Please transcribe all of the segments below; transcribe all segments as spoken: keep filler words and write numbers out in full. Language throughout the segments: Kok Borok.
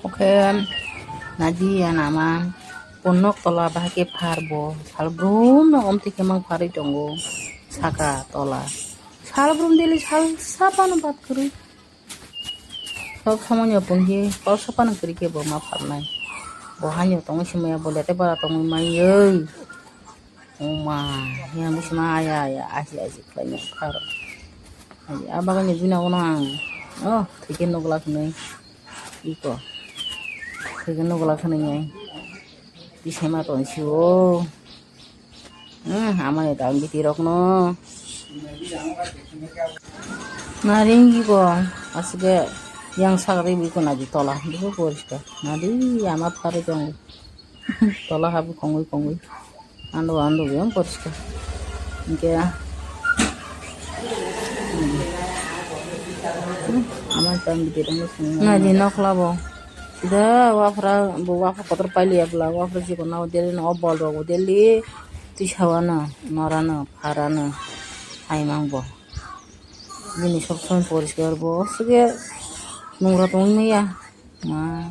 Oke, nadi ya nama, ponok tola bahai khe phar bo, sal brum no omtwi khe mang pharwi tongo, saka tola. Sal brum dili sal sapano bat kwrwi. Sok somoino punghi, kol sapano kwrwi khe bo ma pharnai. Bo haino tongwi simaya, bo lete bara tongwi maiwi. Oma, yang bisima aya, aya, asi, asi khlaina pharo. Ai, abagani bina ono ang. Oh, thike nogla khwnwi. Iko. Thike nogla khwnwi ai. Bisema tonsi o. Hmm, amani tang biti rokno. Naring iko. Asike yang sakri biko nadi tola. Biko poriska. Nadi ama phari tong. Tola habu kongwi kongwi. Ando ando yang poriska. Hingke. Hmm. Hmm, ama tang biti rokno. Nadi nokla bo. Sida wafra, bo wafra kotor pailiya bwla, wafra chikon no deli no, o bol rok bo deli twi sawano, norano, pharano, haimang bo. Bini sob somoi poriskar bo, sige nungra tongwi maya. Ma.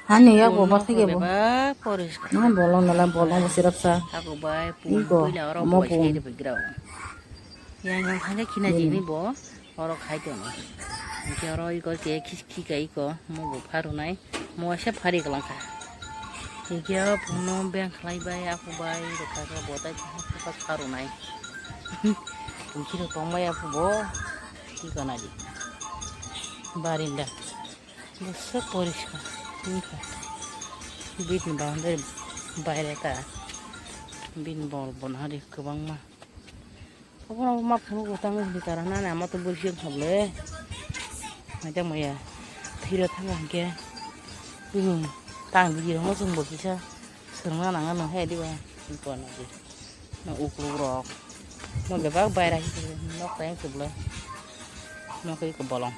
Hani yak bo, bathai ya bo. Bebak poriskar. Ma, bolong nala, bolong bo sirapsa. Ako bai, pun, iko, puila oro mo bo pun. Yang yang thangke khina jini bo. Oro khai tono. Hingke oro iko ke khi-, khika iko, mo bo pharunai, mo waisa phari kwlangkha. Hingke o phone no beng khlai bai, aphuk bai, rwkha khe bo tai phone khe pharunai. Hingke rok tongbai aphuk bo, iko nadi. Barinda. Bwswk poriskar wngkha. Bini boundary baire ta. Bini bol bo nari kwbangma. Obono ma phunuk bo tangwi hwnwi kara nani ama to bwrwi se wngkha bwle. Maida maya thwira thangkha hinkhe. Bini tang bwrwi rokno chwng bo kisa swrwngna nang anw he diba. Wngkha nadi. No ukluk rok. No bebak baira hinkhe nok tayang se bwle. Nok eko bolong.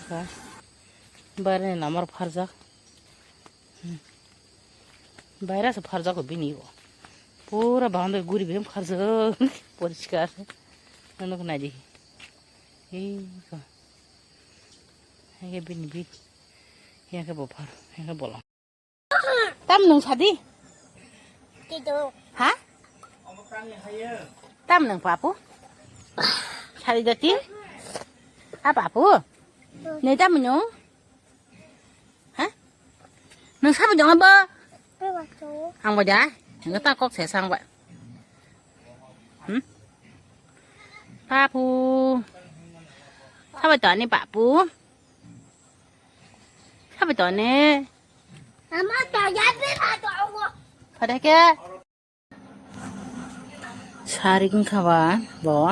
Kha. Bairani lamar pharjak. Hmm. Bairase pharjak bini o. Pura boundary guri bem kharjak. Poriskar. Nokno nai di. Hei ko. Hei bini bi. Yang ke bo phar. Yang ke bolong. Tam nung sadi? Ha? Tam nung papu? Sadi dati? Ha papu? Nei tam nung? Ha? Nung sabu jong abo? Ang bo ja? Nung ta kok se sang ba. Hmm? Papu. Sabu to ani papu. Sabai toni. Ama to ya be ma to wo. Phade ke. Sarik wngkha ba bo.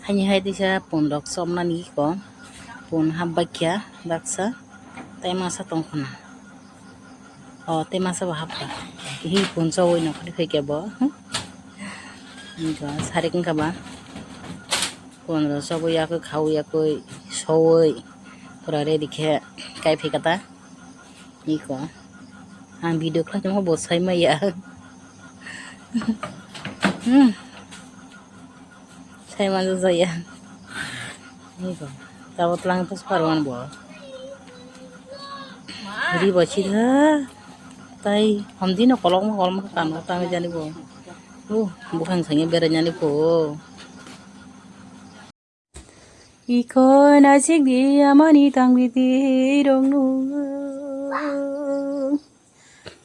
Haini hai disa pun rok chopnani ko. Pun hap baikya baksa. Tai masa tongkhona. O tai masa bo hapkha. Hi pun chowui no khari phaikya bo. Sarik wngkha ba. Pun rok chobwi yakwi khaui yakwi sowui. Pura ready khe kai phi kata. Iko. Ang video khlai tongkha bo sai maya. Hmm. Sai manja jaya. Iko. Tabo tlang to sparwan bo. Ri bo chida. Tai hamdi no kolok ma kolok ma kano tang jani bo. Uh, bukhang sangya berai jani bo. Iko najik di amani tangbi di rongno.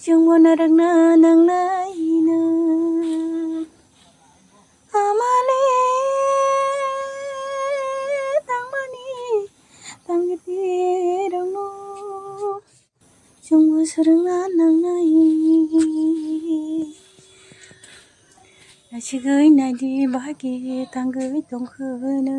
Chwngbo narwkna nangnai no. Amale tangmani tangbi di rongno. Chwngbo swrwngna nangnai. Nasigwi naidi bahai khe tangwi tongkhwno.